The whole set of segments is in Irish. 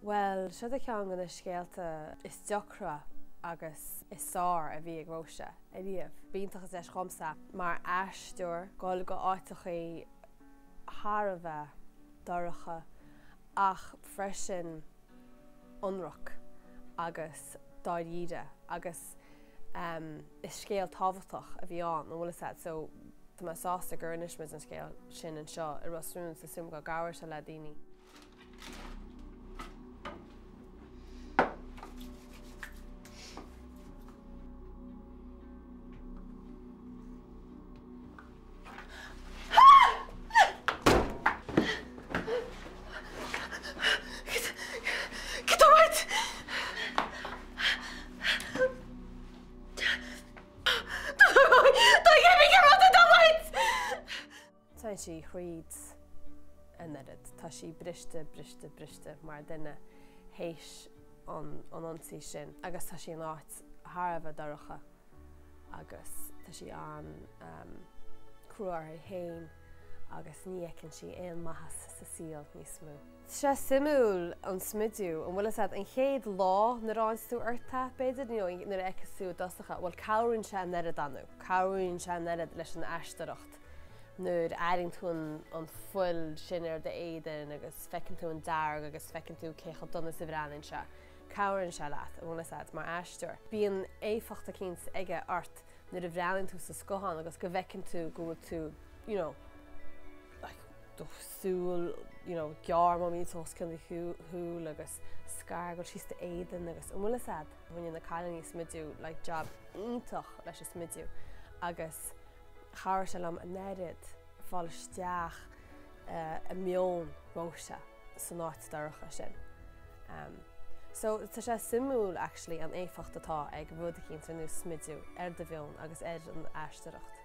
Bhuel, seo é ceann de na scéalta is deacra agus is fearr a bhí ag Róise ariamh. B'iontach an deis dhomsa mar aisteoir dul go áiteachaí thar a bheith dorcha ach freisin ionraic agus dáiríre agus is scéal tábhachtach a bhí ann, an bhfuil fhios a'd, so tá mé sásta gur inis muid an scéal sin anseo i Ros Rún, tá súil agam go gcabhróidh sé le daoine. Téann sí thríd an oiread. Tá sí briste, briste, briste mar duine théis an ionsaí sin agus tá sí in áit thar a bheith dorcha. agus tá sí an-chrua uirthi féin agus ní fheiceann sí aon maitheas sa saol níos mó. Tá sé suimiúil an smidiú, an bhfuil fhios a'd, an chéad lá nuair a fhaigheann tú ort é, b'fhéidir, nó nuair a fheiceas tú i dtosach é, bhuel cabhraíonn sé an oiread ann, cabhraíonn sé an oiread leis an aisteoireacht nuair a airíonn tú an fuil sin ar d'éadan agus feiceann tú an dearg agus feiceann tú cé chomh dona is a bhreathnaíonn sé. Cabhraíonn sé leat, an bhfuil fhios a'd, mar aisteoir. Bíonn éifeacht eicínt aige ort nuair a bhreathnaíonn tú sa scothán agus go bhfeiceann tú go bhfuil tú, you know, like, do shúil, you know, gearr-móimint os cionn do shúil agus scar ag dul síos d'éadan agus, an bhfuil fhios a'd? Rinne na cailíní smidiú, like, job iontach leis an smidiú agus chabhraigh sé liom an oiread fáil isteach i meon Róise. san áit dorcha sin. So tá sé suimiúil actually an éifeacht atá ag rud eicínt ar nós smidiú ar do mheon agus ar an aisteoireacht.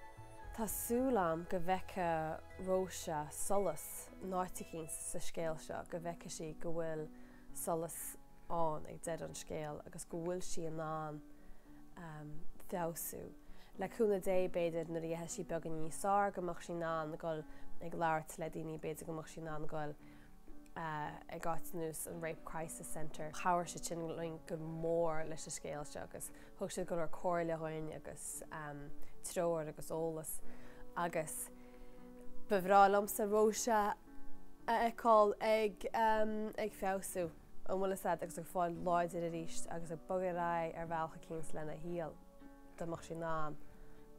Tá súil a'm go bhfeicfidh Róise solas in áit eicínt sa scéal seo, go bhfeicfidh sí go bhfuil solas ann ag deireadh an scéil agus go bhfuil sí in ann feabhsú. Le cúnamh Dé, b'fhéidir, nuair a dhéanfaidh sí beagán níos fearr, go mbeadh sí in ann dul ag labhairt le daoine, b'fhéidir go mbeadh sí in ann dul ag áit ar nós an Rape Crisis Centre. Chabhraigh siad sin linn go mór leis an scéal seo agus thug siad go leor comhairle dhúinn agus treoir agus eolas agus ba bhreá liomsa Róise a fheiceáil ag ag feabhsú, an bhfuil fhios a'd, agus ag fáil láidir arís agus ag bogadh ar aghaidh ar bhealach eicínt lena shaol. Dá mbeadh sí in ann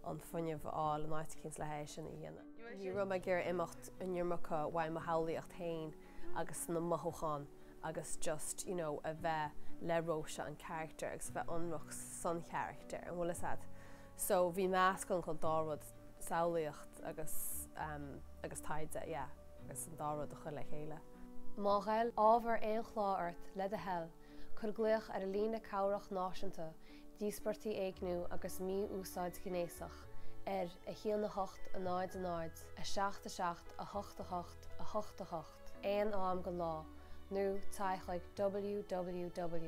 an fuinneamh a fháil in áit eicínt le é sin a dhéanamh. Ní raibh mé ag iarraidh imeacht an iomarca uaidh mo shamhlaíocht féin agus na mothúcháin agus just, you know, a bheith le Róise an character agus a bheith ionraic san character, an bhfuil fhios a'd? So bhí meascán den dá rud, samhlaíocht agus, um, agus taighde, yeah, agus an dá rud a chur le chéile. Má ghoill ábhar aon chlár ort, le do thoil, cuir glaoch ar an líne cabhrach náisiúnta d'íospartaigh éigniú agus mí-úsáid ghnéasach ar 1 8 0 0 7 7 8 8 8 8 aon am den lá nó téigh chuig www.drcc.ie.